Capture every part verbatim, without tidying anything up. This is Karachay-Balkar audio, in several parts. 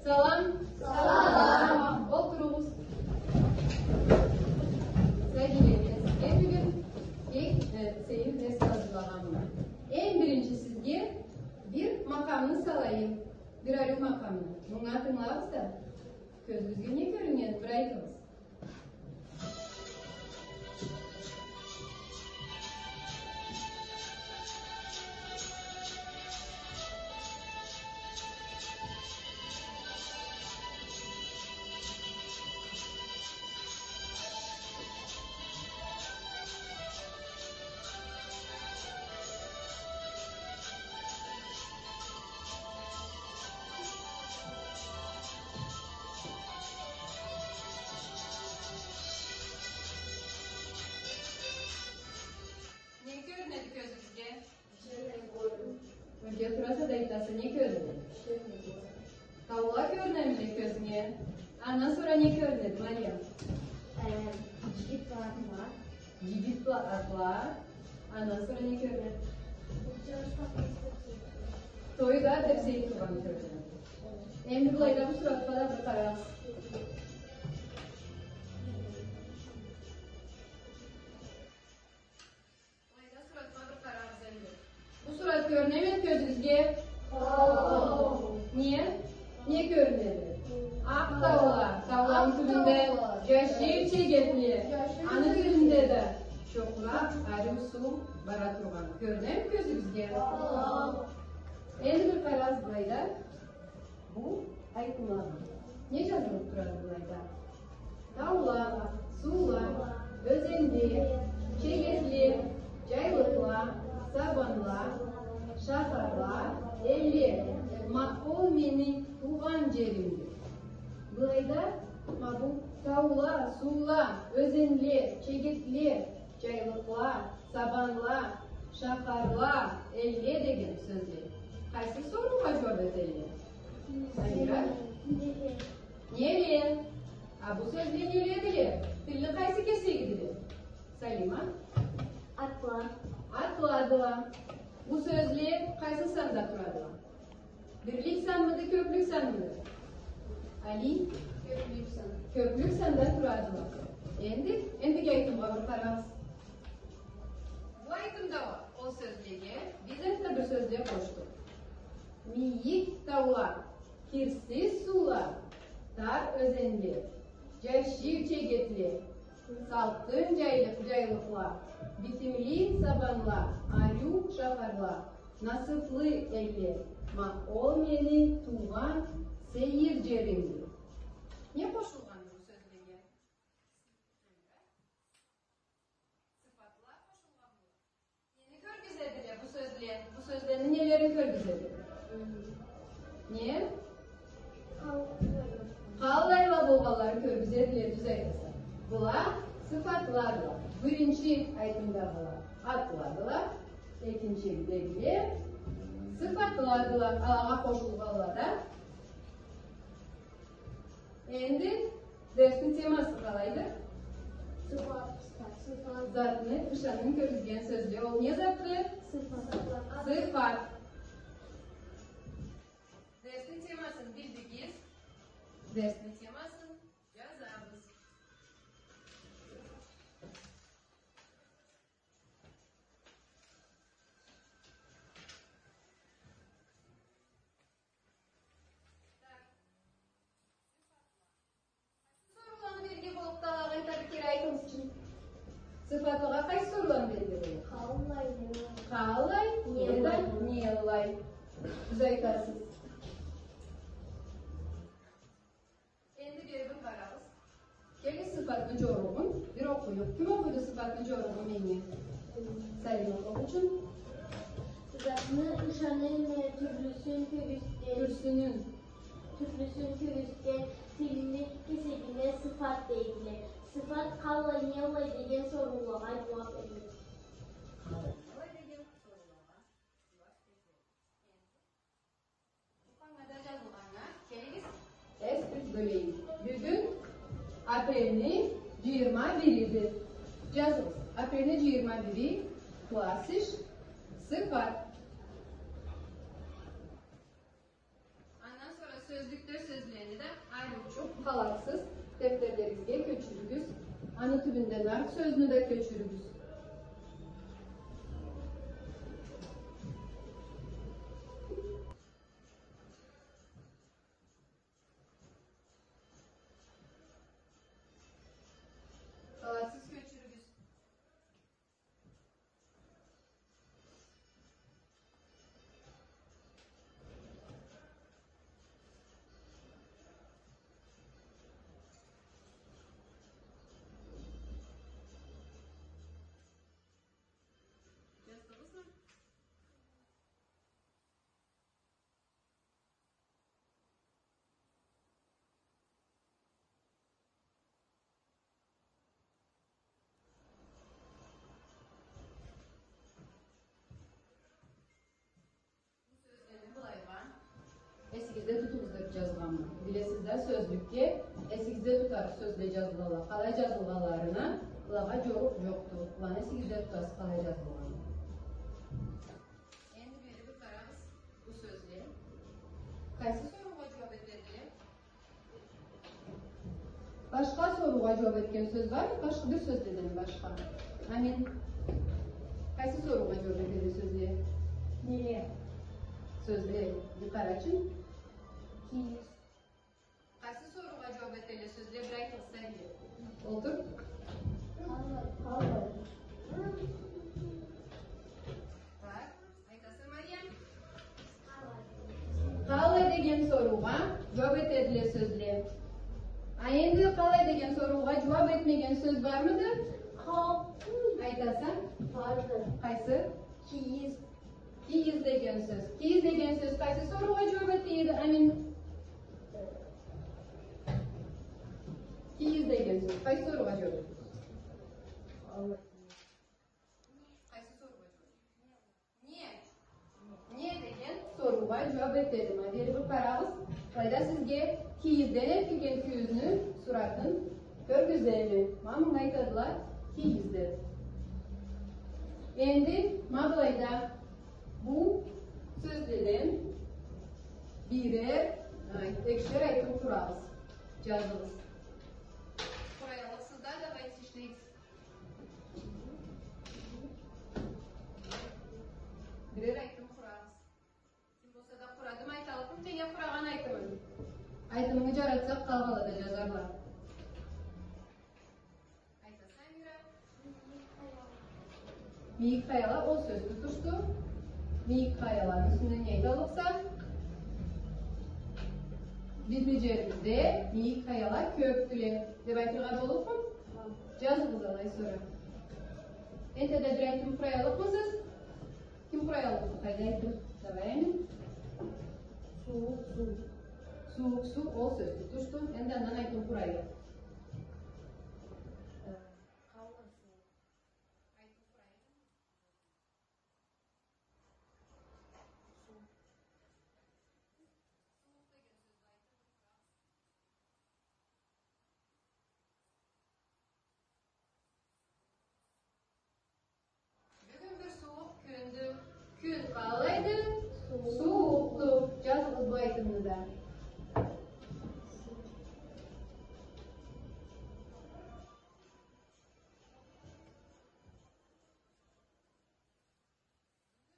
Салам. Салам. Олтуругъуз. Сабийле, мен сизге бюгюн бек, э, сейир дерс хазырлагъанма. Эм биринчи сизге бир макъамны салайым. Бир ариу макъамны. Мынга тынгылагъыз да, кёзюгюзге не кёрюннгенин бир айтыгъыз. Не кёрюнеди кёзюгюзге? Бирге тураса да айтаса, не кёрюнеди? Таула кёрюнемиди кёзюнге? Андан сора не кёрюнеди, Мариям? Э, джигит бла атла. Джигит бла атла. Андан сора не кёрюнеди? Тойда тепсей тургъан кёрюнеди. Энди былайда бу суратха да бир къарагъыз. Былайда суратха бир къарагъыз энди. Бу сурат кёрюнемиди кёзюгюзге? Не? Не кёрюнеди? Акъ таула, тауланы тюбюнде джашил чегетле, аны тюбюнде да чокъуракъ ариу суу бара тургъан. Кёрюнемиди кёзюгюзге? Энди бир къарагъыз былайда. Бу айтылады. Не джазылыб турады былайда? Таула, суула, ёзенле, чегетле, джайлыкъла, сабанла, шахарла, элле. Ма ол мени туугъан джеримди. Былайда ма бу таула, суула, ёзенле, чегетле, джайлыкъла, сабанла, шахарла, элле деген сёзле къайсы соруугъа джууаб этелле? Самира? Неле? А бу сёзле неледиле? Тилни къайсы кесегидиле? Салима? Атла. Атладыла. Бу сёзле къайсы санда турадыла? Бирлик санмыды, кёблюк санмыды? Али? Кёблюк сан. Кёблюк санда турадыла. Энди, эндиги айтымгъа бир къарагъыз. Бу айтымда ол сёзлеге биз энтда бир сёзле къошдукъ. Мийик таула, кирсиз суула, тар ёзенле, джашил чегетле, салкъын джайлыкъ-, джайлыкъла, битимли сабанла, ариу шахарла, насыблы элле, ма ол мени туугъан сейир джеримди. Не къошулгъанды бу сёзлеге? Сыфатла къошулгъанды. Нени кёргюзедиле бу сёзле? Бу сёзлени нелерин кёргюзедиле? Не? Къаллайла болгъанларын кёргюзедиле, тюз айтаса. Была сыфатладыла. Биринчи айтымдагъыла атладыла, экинчидегиле сыфатладыла, алагъа къошулгъанла да. Энди дерсни темасы къалайды? Сыфат. Сыфат. Затны, ышанын кёргюзген сёзле. Ол не затды? Сыфат. Сыфат. Дерсни темасын билдигиз. Дерсни темасын джазабыз. Соруланы берген болуб да, алагъа энтда бир кере айтыгъыз. Сыфатлагъа къайсы соруланы берген болуб? Къаллай, не алай? Къаллай, не алай, не алай. Тюз айтасыз. Энди бери бир къарагъыз. Келигиз, сыфатны джоругъун бир окъуюкъ. Ким окъуйду сыфатны джоругъун меннге? Салим, окъу, къоучум. Затны, ышанын, э, тюрлюсюн кёргюзтген. Тюрсюнюн. Тюрлюсюн кёргюзтген тилни кесегине сыфат дейдиле. Сыфат къаллай, не алай деген соруулагъа джууаб этеди. Къаллай, не алай деген соруулагъа джууаб этеди. Бу къагъыда джазылгъаннга келигиз, эс бёлейик. Бюгюн апрельни джыйырма бириди. Джазыгъыз. Апрельни джыйырма бири, класс иш, сыфат. Андан сора Сёзлюкде сёзлени да ариучукъ къаларсыз, дефтерлеригизге кёчюрюгюз. Аны тюбюнден арт сёзню да кёчюрюгюз. Къаларсыз кёчюрюгюз. Жаздыгъызмы? Бу сёзлени былайгъа эсигизде тутугъуз деп жазгъанма. Билесиз да, сёзлюкге эсигизде тутарыкъ сёзле жазылалла. Къалай жазылгъанларына былагъа жорукъ жокъду. Быланы эсигизде тутасыз, къалай жазылгъанын. Энди бери бир къарагъыз бу сёзле. Къайсы соруугъа жууап этедиле? Башха соруугъа жууап этген сёз бармы? Башха бир сёзледен башха. Амин. Къайсы соруугъа жууап этеди сёзле? Неле? Сёзле. Бир къарачы. Кийиз. Къайсы соруугъа жууап этелле сёзле, бир айтыгъыз, сабийле. Олтур. Къалай, къалай. Так, айтаса, Мариям? Къалай деген соруугъа жууап этедиле сёзле. А энди къалай деген соруугъа жууап этмеген сёз бармыды? Къалай. Айтаса? Барды. Къайсы? Кийиз. Кийиз деген сёз. Кийиз деген сёз къайсы соруугъа жууап этеди, Амин? Кийиз деген сёз къайсы соруугъа жууап этеди? Къайсы соруугъа жууап этеди? Не? Не деген соруугъа жууап этеди. Ма бери бир къарагъыз. Былайда сизге кийизден этилген кюйюзню суратын кёргюземе. Ма мынга айтадыла кийиз деп. Энди ма былайда бу сёзледен бирер, ай, экишер айтым къурагъыз. Жазыгъыз. Къураялыкъсыз да, давайте ишлейик. Бирер айтым къурагъыз. Ким болса да къурадымы, айталлыкъмы, тенге къурагъан айтымын. Айтымынгы жаратсакъ, къалгъанла да жазарла. Айтаса, Амира? Мийик къаяла, ол сёз тутушду. Мийик къаяланы юсюнден не айталлыкъса? Бизни жерибизде мийик къаяла кёпдюле деп айтыргъа боллукъму? Жазыгъыз алай сора. Энтда бир айтым къураяллыкъмысыз? Ким къураяллыкъды? Къайда айтым? Давай, Амин. Сууукъ суу. Сууукъ суу, ол сёз тутушду. Энди андан айтым къурайыкъ. Э, къаллы суу. Айтым къурайыкъ. Суу. Сууукъ деген сёздю айтып къурагъыз. Бюгюн бир сууукъ кюндю. Кюн къалайды? Сууукъду. Жазыгъыз бу айтымны да.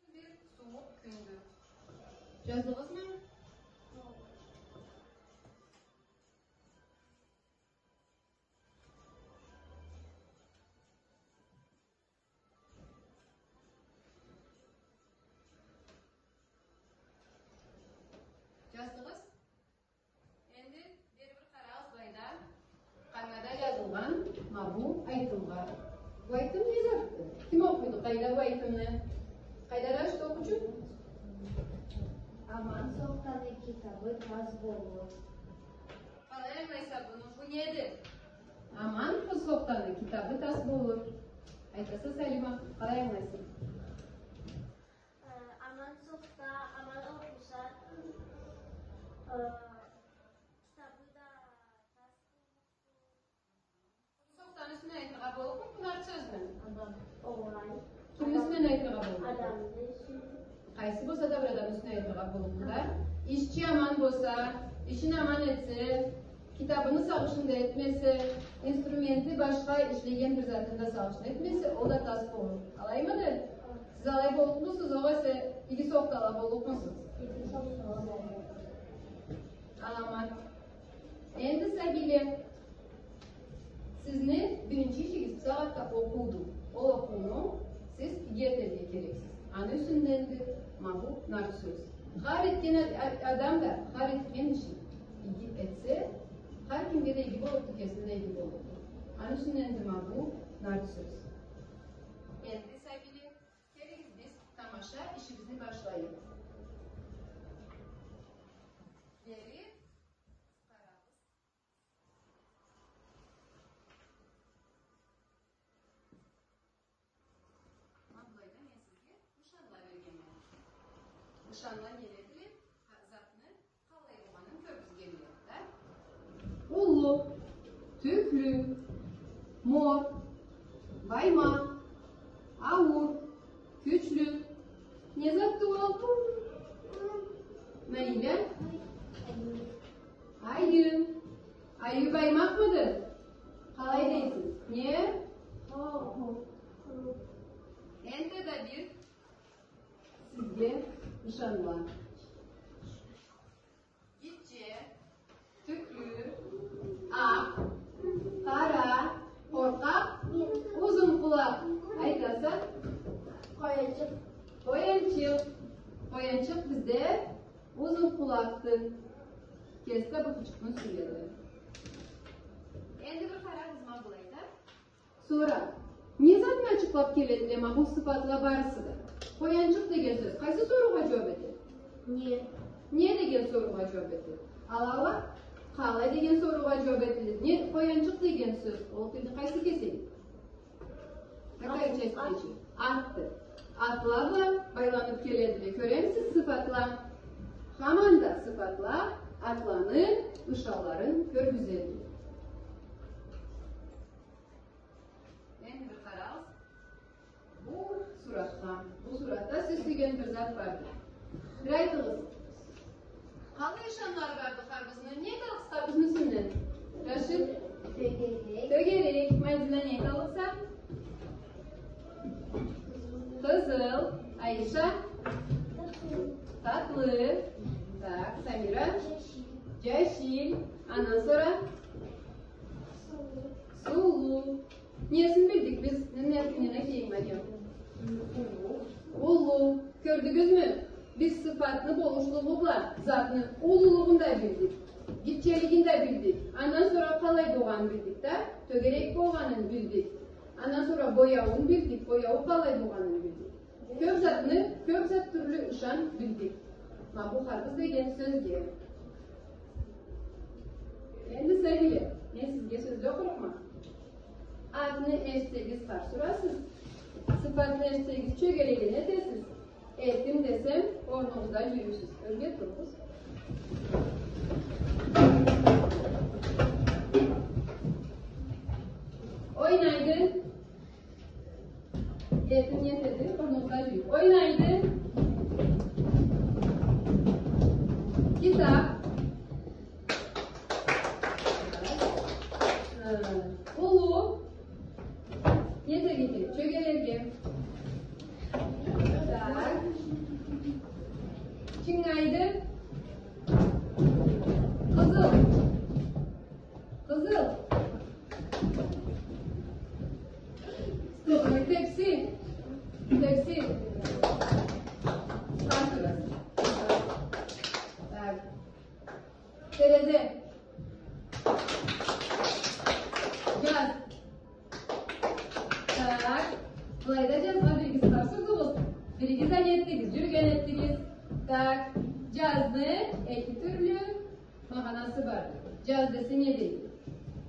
Бюгюн бир сууукъ кюндю. Жаздыгъызмы? Жаздыгъыз? Энди бери бир къарагъыз былайда. Къангада жазылгъан ма бу айтымгъа. Бу айтым не затды? Ким окъуйду? Къайда бу айтымны? Къайда, Рашид, окъучу? Аман сохтаны китабы тас болур. Къалай ангылайса муну? Бу неди? Аман сохтаны китабы тас болур. Айтаса, Салима, къалай ангылайса? Э, аман сохта, аман окъуса, э, китабы да тас болур. Сохтаны юсюнден айтыргъа боллукъму бу нарт сёзню? Адам. Олай. Кимни юсюнден айтыргъа боллукъду? Адамны юсюнден. Къайсы болса да бир адамны юсюнден айтыргъа боллукъду да. Ишчи аман болса, Ишин аман этсе, китабыны сагъышын да этмесе, инструменти, башха ишлеген бир затын да сагъышын этмесе, ол да тас болур. Алаймыды? Сиз алай боллукъмусуз, огъесе иги сохтала боллукъмусуз? Аламат. Энди, сабийле, сизни биринчи ишигиз бусагъатда окъууду. Ол окъууну сиз иги этерге керексиз. Аны юсюнденди ма бу нарт сёз. Хар этген а-, а-, адам да хар этген ишин иги этсе, хар кимге да иги боллукъду, кесине да иги боллукъду. Аны юсюнденди ма бу нарт сёз. Энди, сабийле, келигиз, биз тамаша ишибизни башлайыкъ. Бери къарагъыз. Ма былайда мен сизге ышанла бергенме. Ышанла неледиле? Ха-, затны къалай болгъанын кёргюзгенле, да? Уллу, тюклю, мор, баймакъ, ауур, кючлю. Не затды ол? Наиля? Айыу. Айыу баймакъмыды? Къалай дейсиз? Не? Энтда бир сизге ышанла. Гитче, тюклю, акъ, къара, къоркъакъ, узун къулакъ. Айтаса? Къоянчыкъ. Къоянчыкъ. Къоянчыкъ бизде узун къулакъды. Кеси да быхычыкъны сюеди. Энди бир къарагъыз ма былайда. Сора, не затны ачыкълаб келедиле ма бу сыфатла барысы да? Къоянчыкъ деген сёз къайсы соруугъа джууаб этеди? Не. Не деген соруугъа джууаб этеди? Алай а, къалай деген соруугъа джууаб этеди. Не, къоянчыкъ деген сёз, ол тилни къайсы кесеги? Какая часть речи? Атды. Атла бла байланыб келедиле. Кёремисиз, сыфатла? Хаманда сыфатла атланы ышанларын кёргюзедиле. Энди бир къарагъыз. Бу суратха, бу суратда сиз сюйген бир зат барды. Бир айтыгъыз. Къалай ышанлары барды харбызны? Не айталлыкъса харбызны юсюнден? Рашид? Тёгерек. Тёгерек. Мадина, не айталлыкъса? Къызыл. Айша? Татлы. Так, Самира? Джашил. Андан сора? Суулуу. Несин билдик биз? Не, не, не, не дейим, Мариям? Уллу. Кёрдюгюзмю? Биз сыфатны болушлугъу бла затны уллулугъун да билдик. Гитчелигин да билдик. Андан сора къалай болгъанын билдик да, тёгерек болгъанын билдик. Андан сора бояуун билдик, бояуу къалай болгъанын билдик. Кёб затны, кёб зат тюрлю ышан билдик. Ма бу харбыз деген сёзге. Энди, сабийле, мен сизге сёзле окъурукъма. Атны эшитсегиз, къарс урасыз. Сыфатны эшитсегиз, чёгелегин этесиз. Этдим десем, орнугъузда джюрюйсюз. Ёрге туругъуз. Ойнайды. Этим не этеди? Орнугъузда джюрюй. Ойнайды. Китаб. Э, уллу. Не этерге? Чёгелерге. Так. Чынгайды. Къызыл. Къызыл. Тепси. Тепси. Так. Терезе. Джаз. Так. Былайда джазгъа биригиз къарс урдугъуз. Биригиз аны этдигиз, джюрген этдигиз. Так. Джазны эки тюрлю магъанасы бар. Джаз десе не дейди?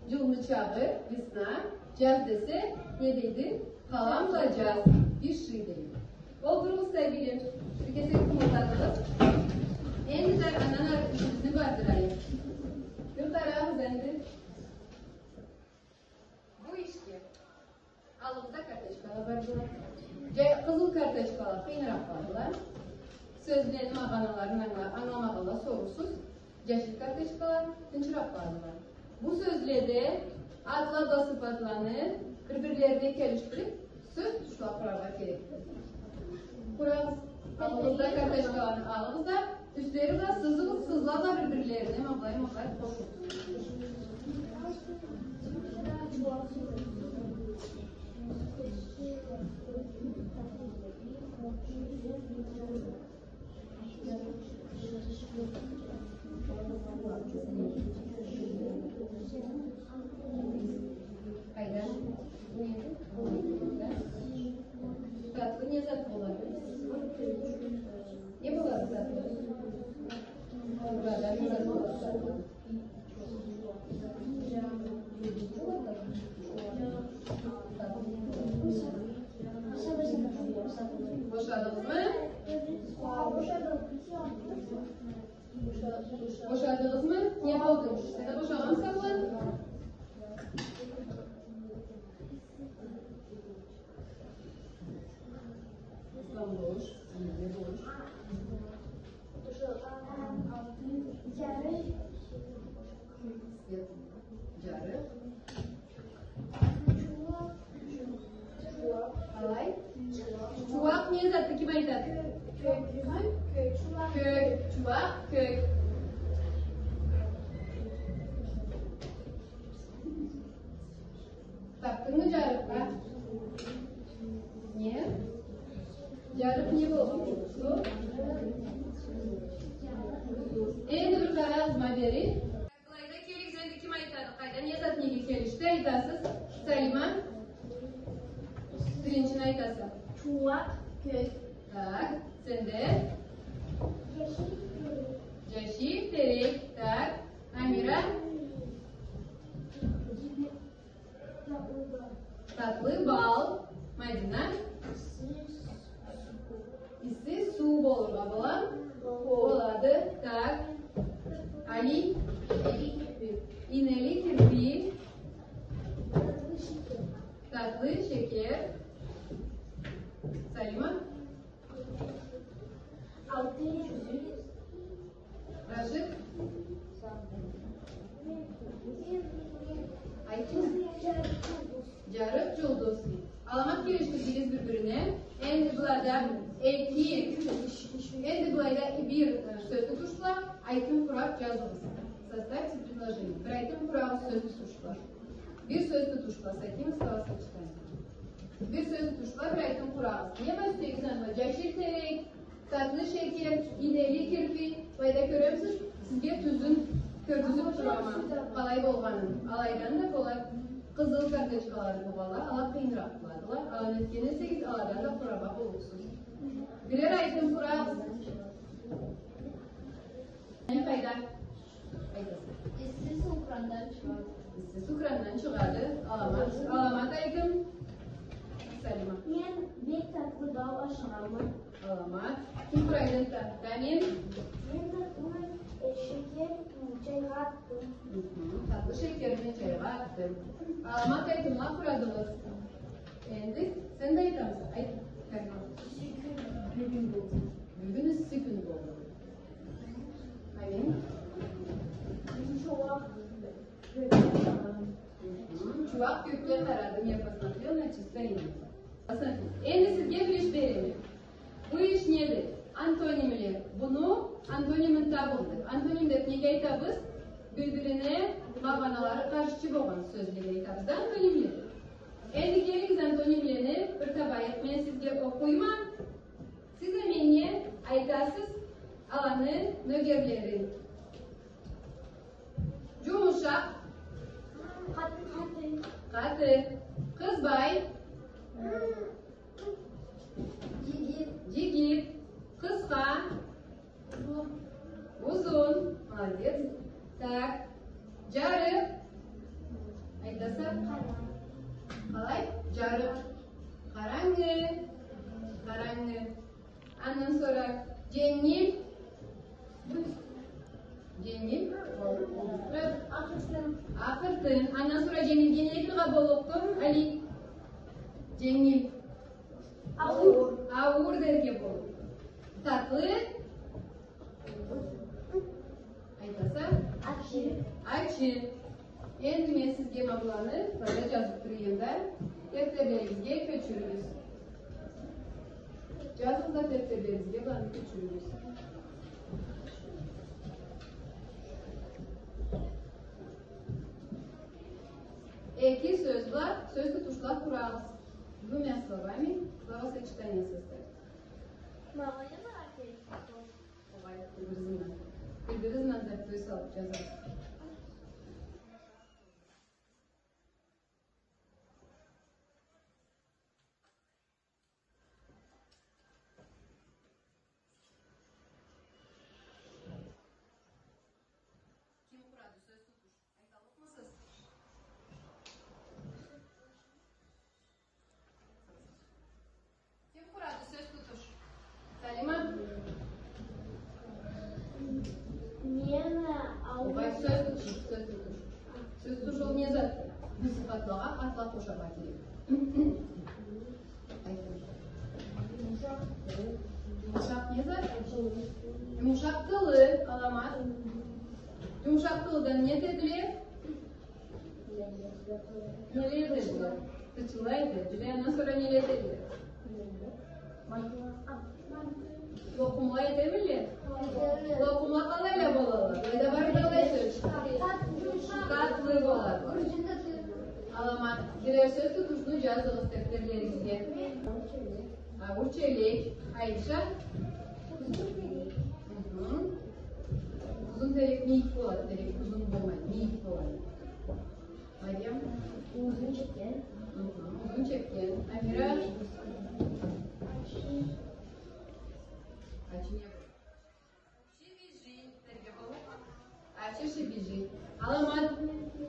Джылны чагъы, весна. Джаз десе не дейди? Къалам бла джаз, пиши дейди. Олтуругъуз, сабийле. Бир кесек къымылдадыгъыз. Энди да андан ары ишибизни бардырайыкъ. Бир къарагъыз энди. Бу ишге аллыгъызда карточкала бардыла. Джа-, къызыл карточкала къыйыныракъладыла. Сёзлени магъаналарын англа-, англамагъанла сорурсуз. Джашил карточкала тынчыраб къаладыла. Бу сёзледе атла бла сыфатланы бир-бирлерине келишдириб сёз тутушла къураргъа керекди. Къурагъыз, къолугъузда карточкаланы алыгъыз да, юслери бла сызыгъыз, къызла бла бир-бирлерине ма былай, ма былай къошугъуз. Къайда? Татлы не зат болады? Не болады татлы? Болады, не зат болады? Бошадыгъызмы? Бошадыгъызмы? Не болду? Сен да бошагъанмыса, Булат? Ислам, бош. Эмине бош. Свет. Джарыкъ. Къалай? Чууакъ не затды, ким айтады? Кёк. Кёк. Чууакъ кёк. Тапдынгмы джарыкъны? Не? Джарыкъ не болду? Энди бир къарагъыз ма бери. Былайда келигиз, энди ким айтады? Къайда, не зат неге келишди? Айтасыз. Салима? Биринчини айтаса. Чууакъ кёк. Так, сен да? Джашил терек. Джашил терек. Так, Амира? Татлы бал. Мадина? Исси суу болургъа бола? Болады. Так. Али? Ийнели кирпи. Татлы шекер. Салима? Алтын джюзюк. Рашид? Айтма. Джарыкъ джулдуз. Аламат келишдирдигиз бир-бирине. Энди былайда эки, энди былайда бир, э, сёз тутушла, айтым къураб джазыгъыз. Составьте предложение. Бир айтым къурагъыз, сёз тутушла. Бир сёз тутушла. С каким словосочетанием? Бир сёз тутушла, бир айтым къурагъыз. Не бар юсюндеги занимание? Джашил терек, татлы шекер, ийнели кирпи. Былайда кёремисиз, сизге тюзюн кёргюзюб турама, къалай болгъанын. Алайдан да къолай, къызыл карточкалары болгъанла, ала къыйыныракъ боладыла. Аланы этген эсегиз, аладан да къураргъа болурсуз. Бирер айтым къурагъыз. Сен къайда? Айтаса. Исси суу крандан чыгъады. Исси суу крандан чыгъады. Аламат. Аламат айтым. Салима. Мен бек татлы бал ашагъанма. Аламат. Ким къурайды энтда? Тамин? Мен татлы, э, шекер, м, чайгъа атдым. Хы-хы. Татлы шекерни чайгъа атдым. Аламат айтымла къурадыгъыз. Энди сен да айтамыса? Айт, Карима. Бюгюн исси кюн болду. Амин. Чууакъ. Мгм. Чууакъ кёкге къарады, я посмотрел на чистое небо. Посмотри. Энди сизге бир иш береме. Бу иш неди? Антонимле. Буну антонимин табыгъыз. Антоним деб неге айтабыз? Бир-бирине магъаналары къаршчы болгъан сёзлеге айтабыз да антонимле. Энди келигиз, антонимлени бир табайыкъ. Мен сизге окъуйма. Сиз да меннге айтасыз аланы нёгерлерин. Джумушакъ. Къаты. Къаты. Къызбай. Джигит. Джигит. Къысха. Узун. Узун. Молодец. Так. Джарыкъ. Айтаса. Къалай? Джарыкъ. Къарангы. Къарангы. Андан сора дженгил. Дженгил. Акъыртын. Акъыртын. Андан сора дженгилге не айтыргъа боллукъду, Али? Дженгил. Ауур. Ауур дерге боллукъду. Татлы. Айтаса? Ачы. Ачы. Энди мен сизге ма быланы былайда джазыб турайым да, дефтерлеригизге кёчюрюгюз. Джазыгъыз да дефтерлеригизге быланы кёчюрюгюз. Эки сёз бла сёз тутушла къурагъыз. Двумя словами словосочетание составить. Ма былайда ма ачы. Огъай, бир-биригиз бла. Бир-биригиз бла запятой салыб джазыгъыз. Ким къурады сёз тутуш? Айталлыкъмысыз? Ким къурады сёз тутуш? Салима? Мен, а, огъай, сёз тутуш, сёз тутуш. Сёз тутуш ол не зат? Бу сыфатлагъа атла къошаргъа керек. Айтыгъыз. Джумушакъ не зат? Джумушакъ тылы, аламат. Джумушакъ тылыдан не этедиле? Неле этедиле? Тычылайды. Джюле, андан сора неле этедиле? Локъумла этедиле? Локъумла къалайла болады? Былайда барды алай сёз. Татлы болады. Аламат. Бирер сёз тутушну джазыгъыз дефтерлеригизге. Ауур челек. Айша? Мхм. Узун терек мийик болады, терек узун болмайды, мийик болады. Мариям? Узун чепкен. Мхм, узун чепкен. Амира? Ачы не болады? Шибижи дерге болур. Ачы шибижи. Аламат,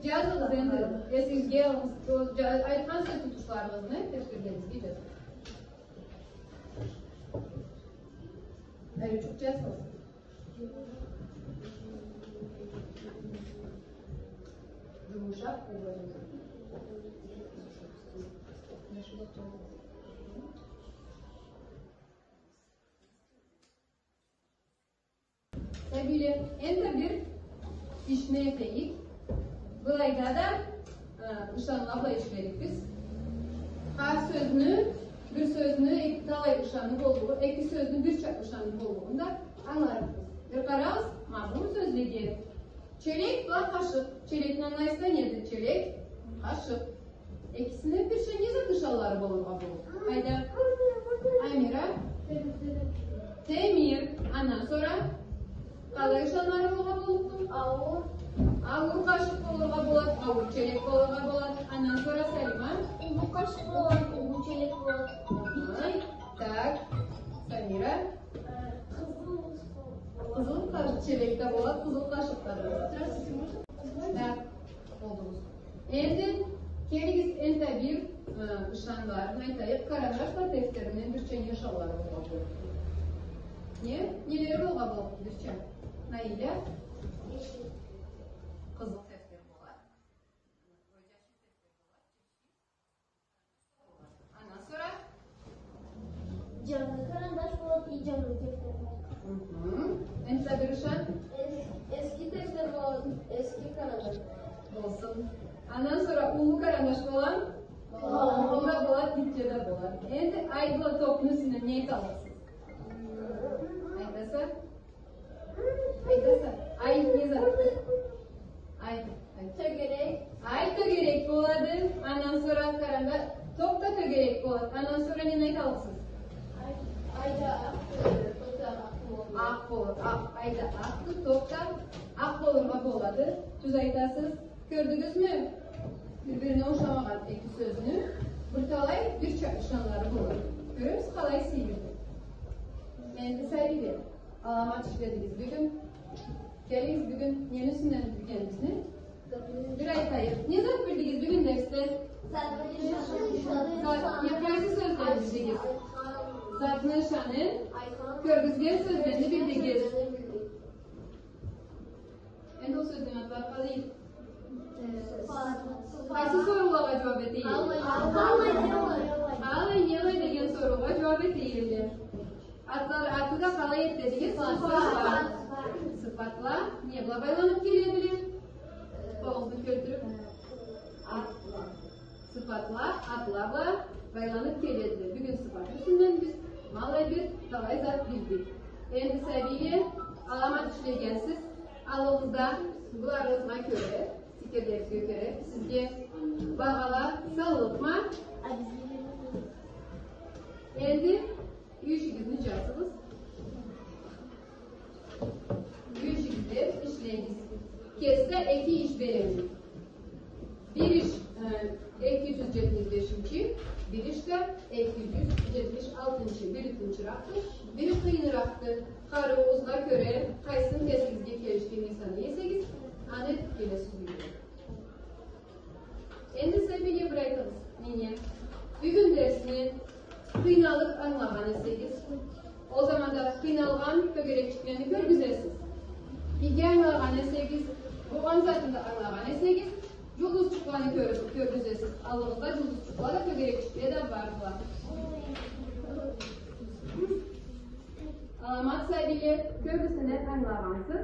джазыгъыз энди. Эсигизге алыгъыз. Ол джа-, айтхан сёз тутушларыгъызны дефтерлеригизге джазыгъыз. Бери чукъ джазыгъыз. Джумушакъ. Сабийле, энди бир ишни этейик. Былайда да, э, ышанла бла ишлерикбиз. Хар сёзню, бир сёзню эки талай ышаны боллугъу, эки сёзню бирча ышаны боллугъун да ангыларыкъбыз. Бир къарагъыз, ма бу сёзлеге. Челек бла къашыкъ. Челекни ангылайсыз да неди? Челек, къашыкъ. Экисини бирча не зат ышанлары болургъа болур? Къайда? Амира? Темир. Андан сора къалай ышанлары болургъа боллукъду? Ауур. Ауур къашыкъ болургъа болад, ауур челек болургъа болад. Андан сора Салима? Уллу къашыкъ болад, уллу челек болад. Ай, так. Самира? Къызыл. Къызыл къа-, челек да болад, къызыл къашыкъ да болад. Здравствуйте, можно? Да, болдугъуз. Энди келигиз, энтда бир, э, ышанларын айтайыкъ. Карандаш бла дефтерни бирча не ышанлары болургъа боллукъду? Не? Нелери болургъа боллукъду бирча? Наиля? Къызыл дефтер болад. Андан сора? Джангы карандаш болад, и джангы дефтер болад. Мхм. Энтда бир ышан? Эс-, эски дефтер болад, эски карандаш. Болсун. Андан сора уллу карандаш болад? Болад. Ол да болад, гитче да болад. Энди ай бла токъну юсюнден не айталлыкъсыз? Айтаса? Айтаса, ай не зат? Ай, ай. Тёгерек. Ай тёгерек болады. Андан сора къарагъыз, токъ да тёгерек болады. Андан сора нени айталлыкъсыз? Ай, ай да акъ, токъ да акъ болады. Акъ болады. Акъ, ай да акъды, токъ да акъ болургъа болады. Тюз айтасыз. Кёрдюгюзмю? Бир-бирине ушамагъан эки сёзню бир талай бирча ышанлары болады. Кёребиз, къалай сыйынды. Энди, сабийле, аламат ишледигиз бюгюн. Келигиз, бюгюн нени юсюнден билгенибизни бир айтайыкъ. Не зат билдигиз бюгюн дерсде? Зат, не, къайсы сёзден билдигиз? Затны ышанын, кёргюзген сёзлени билдигиз. Энди ол сёзлени атлары къалай эди? Къайсы соруулагъа джууаб этейик? Къалай, не алай деген соруулагъа джууаб этейик. Атлары, аты да къалай эди дедигиз? Сыфат. Сыфатла не бла байланыб келедиле? Къолугъузну кёлтюрюб. Атла. Сыфатла атла бла байланыб келедиле. Бюгюн сыфат юсюнден биз ма алай бир талай зат билдик. Энди, сабийле, аламат ишлегенсиз. Аллыгъызда, быларыгъызгъа кёре, фикирлеригизге кёре, сизге багъала саллыкъма. Энди юй ишигизни джазыгъыз. Юй ишигизде ишлегиз. Кеси да эки иш береме. Бир иш, э, эки джюз джетмиш бешинчи, бир иш да эки джюз джетмиш алтынчы. Бири тынчыракъды, бири къыйыныракъды. Къарыуугъузгъа кёре, къайсын кесигизге келишгенин санай эсегиз, аны этиб келесиз юйге. Энди, сабийле, бир айтыгъыз меннге. Бюгюн дерсни къыйналыб ангылагъан эсегиз, ол заманда къыйналгъан тёгерекчиклени кёргюзесиз. Иги ангылагъан эсегиз, болгъан затны да ангылагъан эсегиз, джулдузчукъланы кёр-, кёргюзесиз. Аллыгъызда джулдузчукъла да, тёгерекчикле да бардыла. Аламат, сабийле, кёбюсюн ангылагъансыз.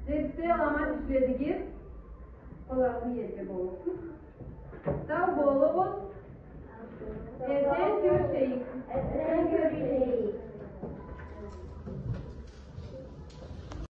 Дерсде аламат ишледигиз. Къолларыгъызны джерге болугъуз. Сау болугъуз.